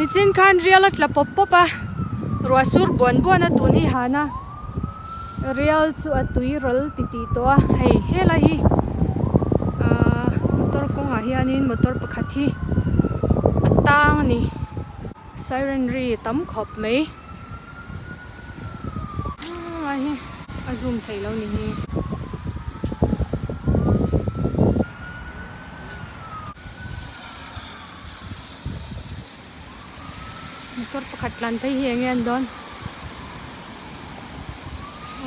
Nichin khan rial a tla pawp pawp a, ruah sur buan buan a tun hi han a, rial chu a tui rawl ti tih tawh a, hei helai hi ahh motor kawngah hianin motor pakhat hi a tang a ni, siren ri tam khawp mai. Helai hi a zoom theih loh ni hi. Motor pakhat tlan phei hi enge an dawn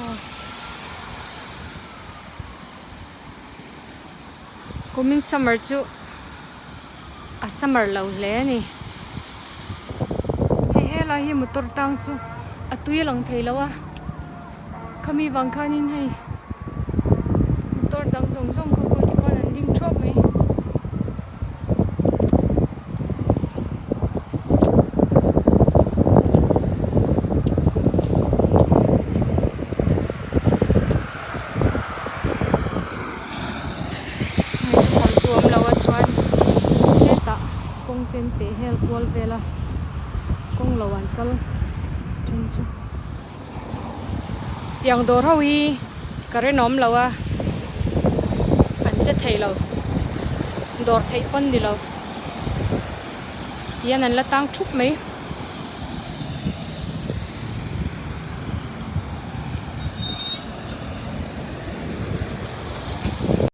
aw kumin summer chu a summer lo hle a ni hei helai hi motor tang chu a tui a lang thei lo a khami vang khanin hei motor dang zawng zawng khaw pawh tikhuan an ding thuap mai. Hei chu kawr chu awm lo a chuan hetah kawng te an peh hel kual vel a kawng lo an kal then chu tiang dawr ho hi current a awm lo a an che thei lo dawr theih pawn ni lo tihian an la tang thup mai.